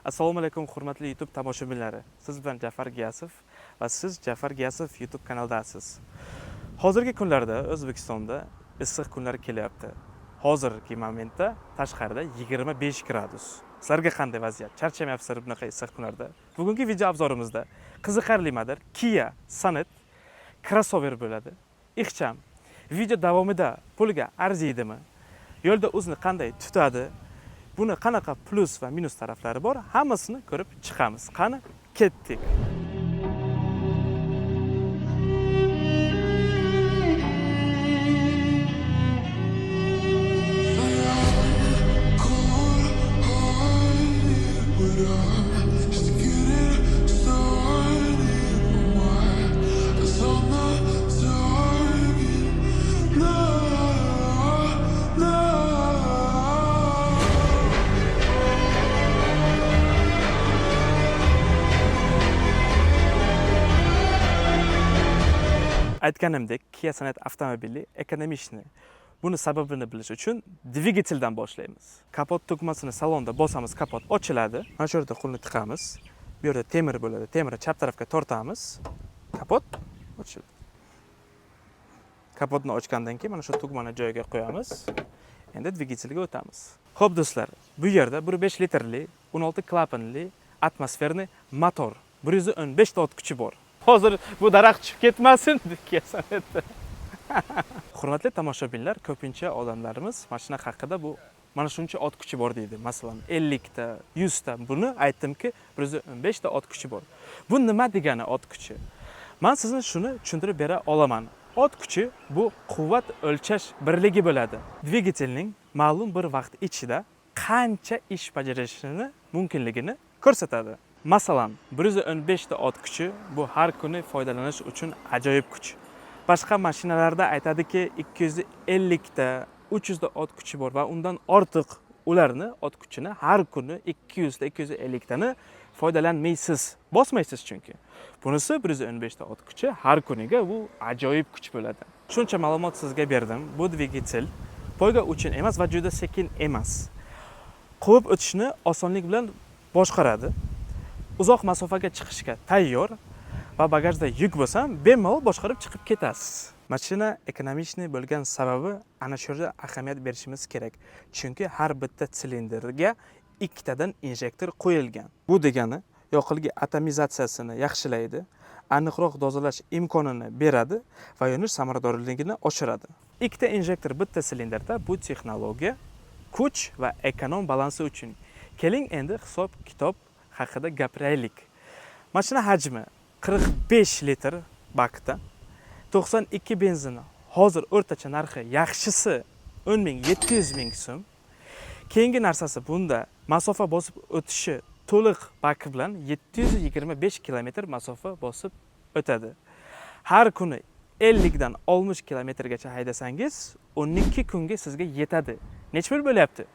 Assalomu alaykum, hurmatli YouTube tomoshabinlari. Siz bilan Jafar Giyasov va siz Jafar Giyasov YouTube kanalidasiz. Hozirgi kunlarda O'zbekistonda issiq kunlar kelyapti. Hozirgi momentda tashqarida 25 gradus. Sizlarga qanday vaziyat? Charchamayapsizlar bunaqa issiq kunlarda? Bugungi video obzorimizda qiziqarli model Kia Sonet crossover bo'ladi. Ixcham. Video davomida pulga arziydimi? Yo'lda o'zini qanday tutadi? Buni qanaqa plyus va minus taraflari bor? Hammasini ko'rib chiqamiz. Qani, ketdik. Just get it started on my It's on the target. No, no. Aytganimdek, Kia Sonet avtomobili ekonomichniy. Buni sababini bilish uchun dvigateldan boshlaymiz. Kapot tugmasini salonda bosamiz, kapot ochiladi. Mana shu yerda qo'lni tiqamiz. Bu yerda temir bo'ladi. Temirni chap tarafga tortamiz. Kapot ochiladi. Kapotni ochgandan keyin mana shu tugmani joyiga qo'yamiz. Endi dvigatelga o'tamiz. Xo'p do'stlar, bu yerda 1.5 litrli 16 klapanli atmosferniy motor. 115 ta ot kuchi bor. Hozir bu daraxt tushib ketmasin Kia Sonetda. Hurmatli tomoshabinlar, ko'pincha odamlarimiz mashina haqida bu mana shuncha ot kuchi bor deydi. Masalan, 50 ta, 100 ta. Buni aytdimki, 115 ta ot kuchi bor. Bu nima degani ot kuchi? Men sizni shuni tushuntirib bera olaman. Ot kuchi bu quvvat o'lchash birligi bo'ladi. Dvigatelning ma'lum bir vaqt ichida qancha ish bajarishini mumkinligini ko'rsatadi. Masalan, 115 ta ot kuchi bu har kuni foydalanish uchun ajoyib kuch. Boshqa mashinalarda aytadiki 250 ta, 300 ta ot kuchi bor va undan ortiq ularni ot kuchini har kuni 200 ta, 250 tani foydalanmaysiz, bosmaysiz chunki. Bunisi 115 ta ot kuchi har kuniga bu ajoyib kuch bo'ladi. Shuncha ma'lumot sizga berdim. Bu dvigatel poyga uchun emas va juda sekin emas. Quvib o'tishni osonlik bilan boshqaradi. Uzoq masofaga chiqishga tayyor va bagajda yuk bo'lsa ham bemalol boshqarib chiqib ketasiz. Mashina ekonomichniy bo'lgan sababi ana shu yerda ahamiyat berishimiz kerak. Chunki har bitta silindrga ikkitadan injektor qo'yilgan. Bu degani yoqilgi atomizatsiyasini yaxshilaydi, aniqroq dozalash imkonini beradi va yonish samaradorligini oshiradi. Ikkita injektor bitta silindrda bu texnologiya kuch va ekonom balansi uchun. Keling endi hisob kitob haqida gapiraylik. Mashina hajmi 45 litr bakda, 92 benzin hozir o'rtacha narxi yaxshisi 10 700 ming so'm. Keyingi narsasi bunda masofa bosib o'tishi to'liq bak bilan 725 kilometr masofa bosib o'tadi. Har kuni 50 dan 60 kilometrgacha haydasangiz 12 kunga sizga yetadi. Necha pul bo'lyapti?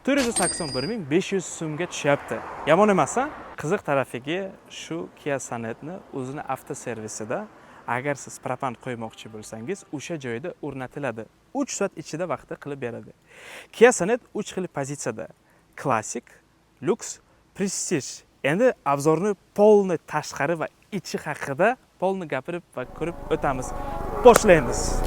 481 500 so'mga tushyapti. Yomon emas, a? Qiziq tarafiga shu Kia Sonetni o'zini avtoservisida agar siz propan qo'ymoqchi bo'lsangiz, o'sha joyda o'rnatiladi. 3 soat ichida vaqtda qilib beradi. Kia Sonet 3 xil pozitsiyada: klassik, lyuks, prestij. Endi obzorni полный tashqari va ichi haqida полный gapirib va ko'rib o'tamiz. Boshlaymiz.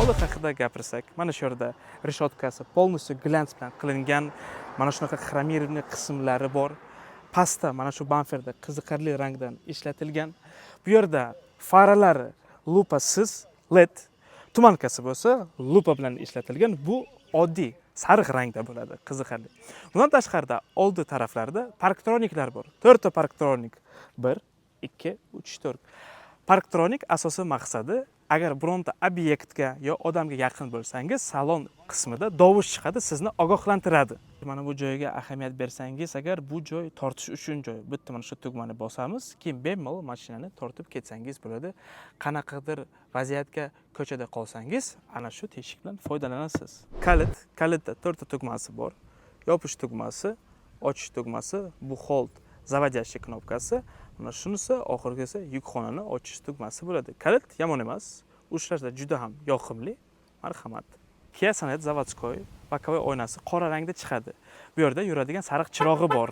Oldi haqida gapirsak, mana shu yerda reshotkasi полностью glans bilan qilingan, mana shunaqa xromirованный qismlari bor. Pastda mana shu bamperda qiziqarli rangdan ishlatilgan. Bu yerda faralari lupasiz LED, tumankasi bo'lsa lupa bilan ishlatilgan. Bu oddiy sariq rangda bo'ladi, qiziqarli. Bundan tashqarida oldi taraflarida parktroniklar bor. 4 ta parktronik. 1, 2, 3, 4. Parktronik asosiy maqsadi agar bironta obyektga yo odamga yaqin bo'lsangiz, salon qismida dovush chiqadi, sizni ogohlantiradi. Mana bu joyga ahamiyat bersangiz, agar bu joy tortish uchun joy. Bitta mana shu tugmani bosamiz, keyin bemalol mashinani tortib ketsangiz bo'ladi. Qanaqadir vaziyatga ko'chada qolsangiz, ana shu teshik bilan foydalanasiz. Kalit, kalitda 4 ta tugmasi bor. Yopish tugmasi, ochish tugmasi, bu hold заводящий knopkasi. Mana shunisi oxirgisi yukxonani ochish tugmasi bo'ladi. Kalit yomon emas, ushlashda juda ham yoqimli. Marhamat. Kia Sonet заводской боковой oynasi qora rangda chiqadi. Bu yerda yuradigan sariq chirog'i bor.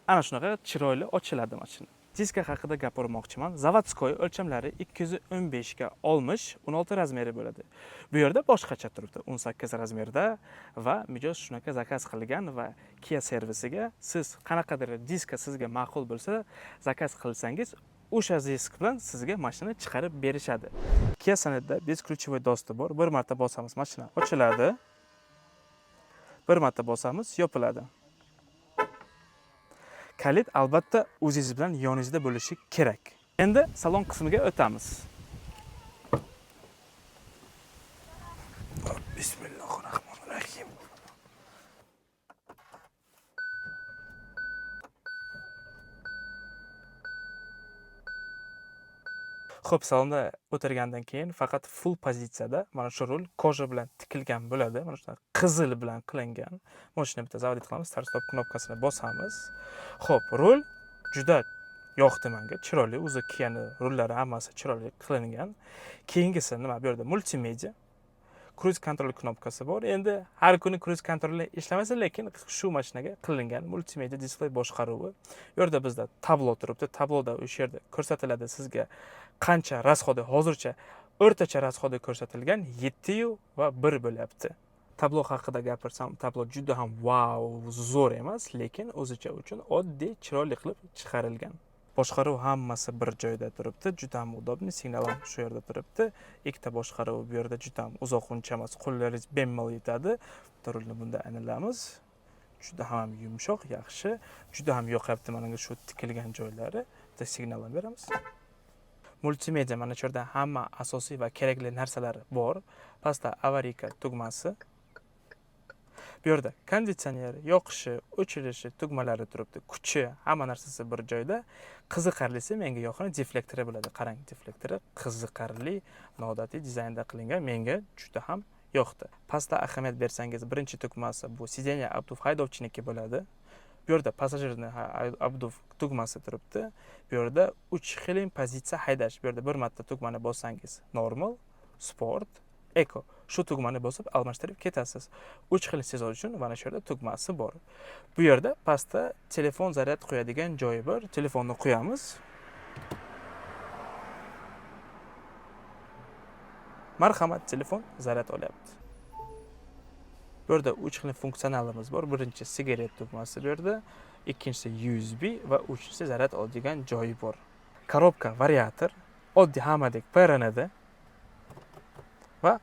Ana shunaqa chiroyli ochiladi mashina. Diska haqida gapirmoqchiman. Заводской o'lchamlari 215 ga 60, 16 размер i bo'ladi. Bu yerda boshqacha turibdi, 18 размер da va mijoz shunaqa заказ qilgan va Kia servisiga siz qanaqadir diska sizga ma'qul bo'lsa, заказ qilsangiz, o'sha disk bilan sizga mashina chiqarib berishadi. Kia Sonetda бесключевой доступ bor. Bir marta bosamiz, mashina ochiladi. Bir marta bosamiz, yopiladi. Kalit albatta o'zingiz bilan yoningizda bo'lishi kerak. Endi salon qismiga o'tamiz. Bismillahirrohmanirrohim. Xo'p, salonda o'tirgandan keyin faqat full pozitsiyada mana shu rul кожа bilan tikilgan bo'ladi. Mana shunaqa qizil bilan qilingan. Mashina bitta заводить qilamiz, start stop knopkasini bosamiz. Xo'p, rul juda yoqdi menga, chiroyli. O'zi Kia'ni rullari hammasi chiroyli qilingan. Keyingisi nima? Bu yerda multimedia, круиз контроль knopkasi bor. Endi har kuni круиз контроль ishlamasa, lekin shu mashinaga qilingan multimedia displey boshqaruvi. Bu yerda bizda tablo turibdi. Tabloda o'sha yerda ko'rsatiladi sizga qancha расход i, hozircha o'rtacha расход i ko'rsatilgan 7 va 1 bo'lyapti. Tablo haqida gapirsam, tablo juda ham vau zo'r emas, lekin o'zicha uchun oddiy, chiroyli qilib chiqarilgan. Boshqaruv hammasi bir joyda turibdi, juda ham удобный, signal ham shu yerda turibdi. Ikkita boshqaruv bu yerda juda ham uzoq uncha emas, qo'llaringiz bemalol yetadi. Bitta rulni bunda aylanamiz. Juda ham yumshoq, yaxshi, juda ham yoqyapti mana shu tikilgan joylari. Bitta signal ham beramiz. Multimedia mana shu yerda hamma asosiy va kerakli narsalar bor. Pastda аварийка tugmasi. Bu yerda konditsioner yoqishi, o'chirishi tugmalari turibdi. Kuchi, hamma narsasi bir joyda. Qiziqarlisi menga yoqqani deflektori bo'ladi. Qarang, deflektori qiziqarli, noodatiy dizaynda qilingan, menga juda ham yoqdi. Pastda ahamiyat bersangiz, birinchi tugmasi bu сиденье обдув haydovchiniki bo'ladi. Bu yerda passajirni обдув tugmasi turibdi. Bu yerda 3 xil pozitsiya haydash. Bu yerda bir marta tugmani bossangiz normal, sport, eco. Shu tugmani bosib almashtirib ketasiz. 3 xil sezon uchun mana shu yerda tugmasi bor. Bu yerda pastda telefon zaryad qo'yadigan joyi bor. Telefonni qo'yamiz. Marhamat, telefon zaryad olyapti. Bu yerda 3 xil funksionalimiz bor. Birinchi sigaret tugmasi bu yerda, ikkinchisi USB va uchinchisi zaryad oladigan joyi bor. Коробка вариатор, oddiy hammadek PRNda va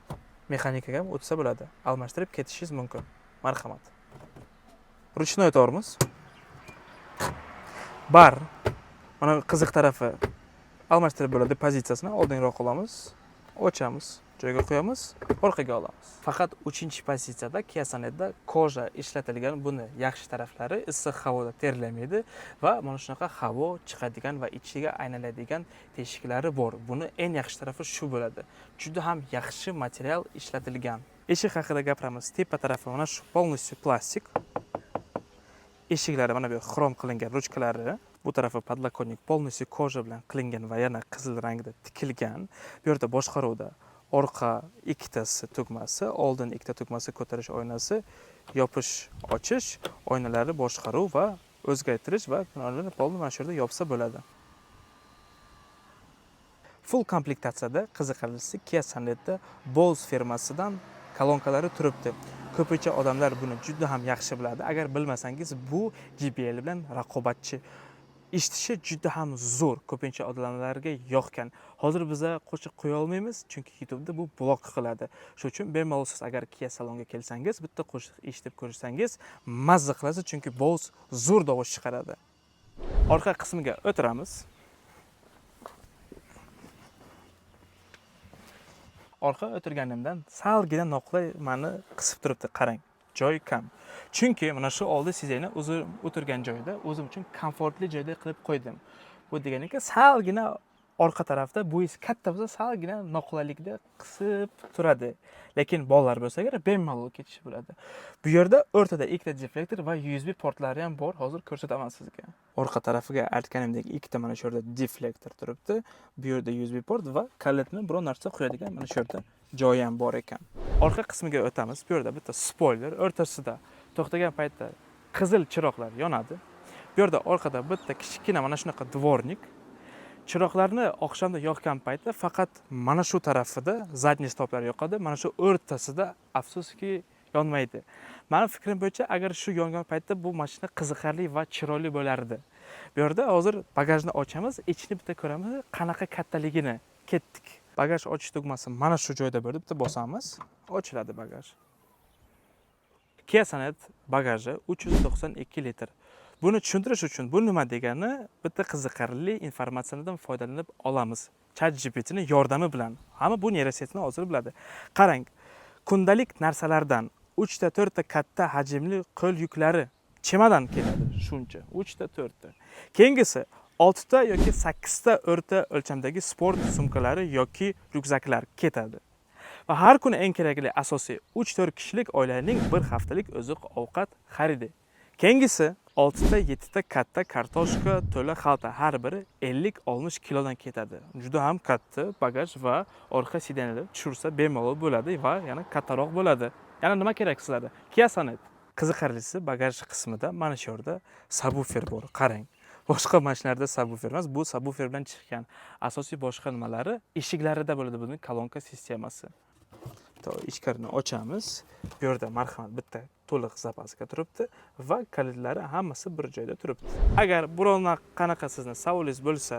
mexanikaga ham o'tsa bo'ladi. Almashtirib ketishingiz mumkin. Marhamat. Ручной tormoz. Bar. Mana qiziq tarafi, almashtirib bo'ladi pozitsiyasini. Oldinroq olamiz, ochamiz, joyga qo'yamiz, orqaga olamiz. Faqat 3-pozitsiyada Kia Sonetda кожа ishlatilgan. Buni yaxshi taraflari issiq havoda terlamaydi va mana shunaqa havo chiqadigan va ichiga aylanadigan teshiklari bor. Buni eng yaxshi tarafi shu bo'ladi. Juda ham yaxshi material ishlatilgan. Eshik haqida gapiramiz. Tepa tarafi mana shu полностью plastik. Eshiklari mana bu xrom qilingan ruchkalari. Bu tarafi подлокотник полностью кожа bilan qilingan va yana qizil rangda tikilgan. Bu yerda boshqaruvda orqa ikkitasi tugmasi, oldin ikkita tugmasi, ko'tarish oynasi, yopish, ochish, oynalari boshqaruv va o'zgartirish va ularni полный mana shu yerda yopsa bo'ladi. Full komplektatsiyada qiziqarlisi Kia Sonetda Bose firmasidan kolonkalari turibdi. Ko'pincha odamlar buni juda ham yaxshi biladi. Agar bilmasangiz, bu JBL bilan raqobatchi. Eshitishi juda ham zo'r, ko'pincha odamlarga yoqgan. Hozir biza qo'shiq qo'ya olmaymiz, chunki YouTube'da bu blok qiladi. Shuning uchun bemalol siz agar Kia salonga kelsangiz, bitta qo'shiq eshitib ko'rsangiz, mazza qilasiz, chunki Bose zo'r tovush chiqaradi. Orqa qismiga o'tiramiz. Orqa o'tirganimdan salgina noqulay meni qisib turibdi, qarang. Joy kam. Chunki mana shu oldi сиденье o'zim o'tirgan joyda o'zim uchun komfortli joyda qilib qo'ydim. Bu deganiki salgina Orqa tarafda bo'yingiz katta bo'lsa, salgina noqulaylikda qisib turadi. Lekin bolalar bo'lsa agar, bemalol ketish bo'ladi. Bu yerda o'rtada ikkita deflektor va USB portlari ham bor. Hozir ko'rsataman sizga. Orqa tarafiga aytganimdek ikkita mana shu yerda deflektor turibdi. Bu yerda USB port va kalitni, biror narsa qo'yadigan mana shu yerda joyi ham bor ekan. Orqa qismiga o'tamiz. Bu yerda bitta spoiler, o'rtasida to'xtagan paytda qizil chiroqlar yonadi. Bu yerda orqada bitta kichkina mana shunaqa дворник. Chiroqlarni oqshomda yoqgan paytda faqat mana shu tarafida задний stoplar yoqadi, mana shu o'rtasida, afsuski, yonmaydi. Mani fikrim bo'yicha, agar shu yongan paytda bu mashina qiziqarli va chiroyli bo'lardi. Bu yerda hozir bagajni ochamiz, ichini bitta ko'ramiz, qanaqa kattaligini. Ketdik. Bagaj ochish tugmasi mana shu joyda bo'lib, bitta bosamiz, ochiladi bagaj. Kia Sonet bagaji 392 litr. Buni tushuntirish uchun, bu nima degani, bitta qiziqarli informatsiyadan foydalanib olamiz. ChatGPTni yordami bilan. Hamma bu нейросеть ni hozir biladi. Qarang, kundalik narsalardan 3 ta 4 ta katta hajmli qo'l yuklari, chemodan keladi shuncha, 3 ta 4 ta. Keyingisi 6 ta yoki 8 ta o'rta o'lchamdagi sport sumkalari yoki ryukzaklar ketadi. Va har kuni eng kerakli, asosiy 3-4 kishilik oilaning bir haftalik oziq ovqat xaridi. Keyingisi 6 ta 7 ta katta kartoshka to'la xalta, har biri 50-60 kilodan ketadi. Juda ham katta bagaj va orqa сиденье da tushirsa bemalol bo'ladi va yana kattaroq bo'ladi. Yana nima kerak sizlarga? Kia Sonet. Qiziqarlisi, bagaj qismida mana shu yerda subwoofer bor. Qarang. Boshqa mashinalarda subwoofer emas, bu subwoofer bilan chiqqan. Asosiy boshqa nimalari eshiklarida bo'ladi, buni kolonka sistemasi. To ichkarini ochamiz. Bu yerda, marhamat, bitta to'liq запаска turibdi va kalitlari hammasi bir joyda turibdi. Agar biror qanaqa sizni savolingiz bo'lsa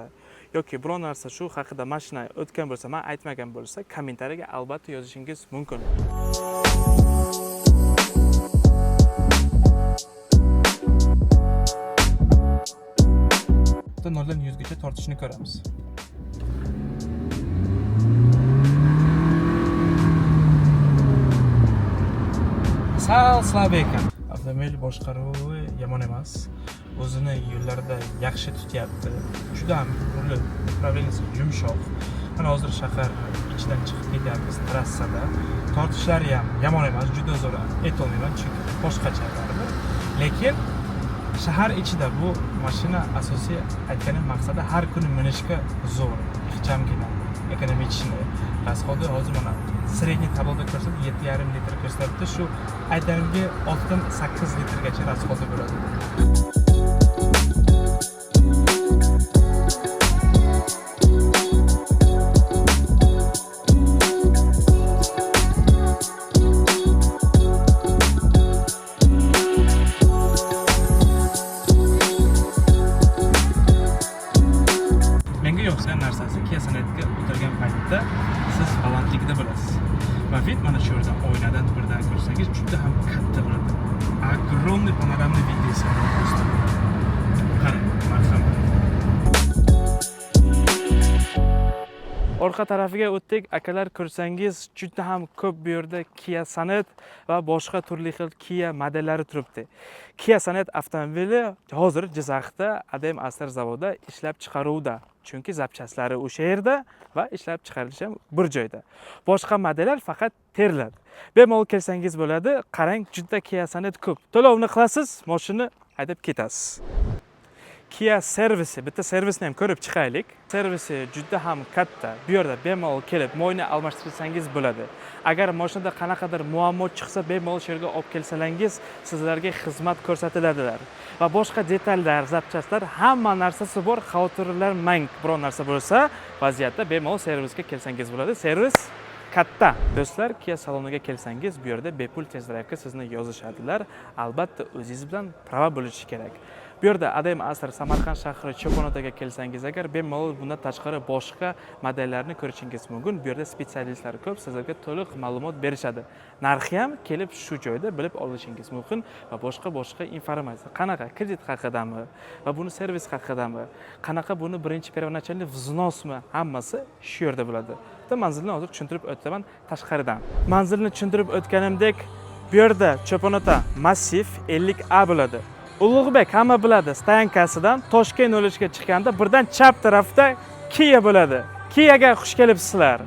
yoki biror narsa shu haqida, mashina o'tgan bo'lsa, man aytmagan bo'lsa, kommentariyaga albatta yozishingiz mumkin. Bitta 0 dan 100 gacha tortishni ko'ramiz. Sal слабый ekan. Avtomobil boshqaruvi yomon emas. O'zini yo'llarda yaxshi tutyapti. Juda ham ruli, управление si yumshoq. Mana hozir shahar ichidan chiqib ketyapmiz, trassada. Tortishlari ham yomon emas, juda zo'r aytolmayman, chunki boshqacha baribir. Lekin shahar ichida bu mashina, asosiy aytganim maqsadi, har kuni minishga zo'r, ixchamgina, экономичный. Расход i hozir mana средний tabloda ko'rsatib 7,5 litr ko'rsatyapti. Shu aytganimga 6 dan 8 litrgacha расход i bo'ladi. Menga yoqgan narsasi, Kia Sonetga o'tirgan paytda siz balandlikda bo'lasiz. Va вид mana shu yerdan, oynadan birdan ko'rsangiz, juda ham katta bo'ladi. Огромный панорамный вид deysiz просто. Qarang, marhamat. Orqa tarafiga o'tdik. Akalar, ko'rsangiz, juda ham ko'p bu yerda Kia Sonet va boshqa turli xil Kia modellari turibdi. Kia Sonet avtomobili hozir Jizzaxda ADM Astar zavodida ishlab chiqaruvda. Chunki запчасть lari o'sha yerda va ishlab chiqarilishi ham bir joyda. Boshqa modellar faqat teriladi. Bemalol kelsangiz bo'ladi. Qarang, juda Kia Sonet ko'p. To'lovni qilasiz, mashinani haydab ketasiz. Kia servisi, bitta servisni ham ko'rib chiqaylik. Servisi juda ham katta. Bu yerda bemalol kelib moyni almashtirsangiz bo'ladi. Agar mashinada qanaqadir muammo chiqsa, bemalol shu yerga olib kelsalaringiz, sizlarga xizmat ko'rsatiladilar. Va boshqa detallar, запчасть lar, hamma narsasi bor. Xavotirlanmang. Biror narsa bo'lsa, vaziyatda bemalol servisga kelsangiz bo'ladi. Servis katta. Do'stlar, Kia saloniga kelsangiz, bu yerda bepul test drive'ga sizni yozishadilar. Albatta, o'zingiz bilan права bo'lishi kerak. Bu yerda ADM Asr, Samarqand shahri, Cho'ponotaga kelsangiz agar, bemalol bundan tashqari boshqa modellarni ko'rishingiz mumkin. Bu yerda специалист lar ko'p, sizlarga to'liq ma'lumot berishadi. Narxi ham kelib shu joyda bilib olishingiz mumkin va boshqa boshqa informatsiya. Qanaqa kredit haqidami va buni servis haqidami, qanaqa buni birinchi первоначальный взнос mi, hammasi shu yerda bo'ladi. Bitta manzilni hozir tushuntirib o'taman tashqaridan. Manzilni tushuntirib o'tganimdek, bu yerda Cho'ponota massiv 50A bo'ladi. Ulug'bek hamma biladi, стоянка sidan Toshkent yo'nalishiga chiqqanda birdan chap tarafda Kia bo'ladi. Kiaga xush kelibsizlar.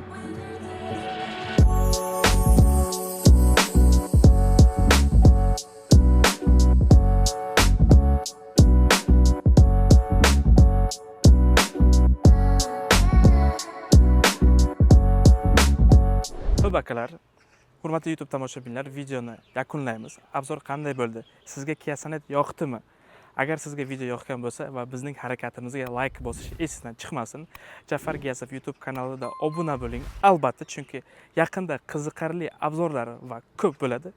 Xo'p akalar, hurmatli YouTube tomoshabinlar, videoni yakunlaymiz. Обзор qanday bo'ldi? Sizga Kia Sonet yoqdimi? Agar sizga video yoqgan bo'lsa va bizning harakatimizga layk bosish esingizdan chiqmasin. Jafar Giyasov YouTube kanalida obuna bo'ling albatta, chunki yaqinda qiziqarli обзор lar va ko'p bo'ladi.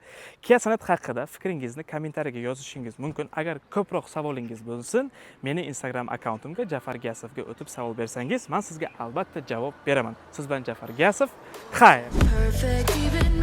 Kia Sonet haqida fikringizni kommentariyaga yozishingiz mumkin. Agar ko'proq savolingiz bo'lsin, meni Instagram akkauntimga, Jafar Giyasovga o'tib savol bersangiz, men sizga albatta javob beraman. Siz bilan Jafar Giyasov. Xayr. Perfect even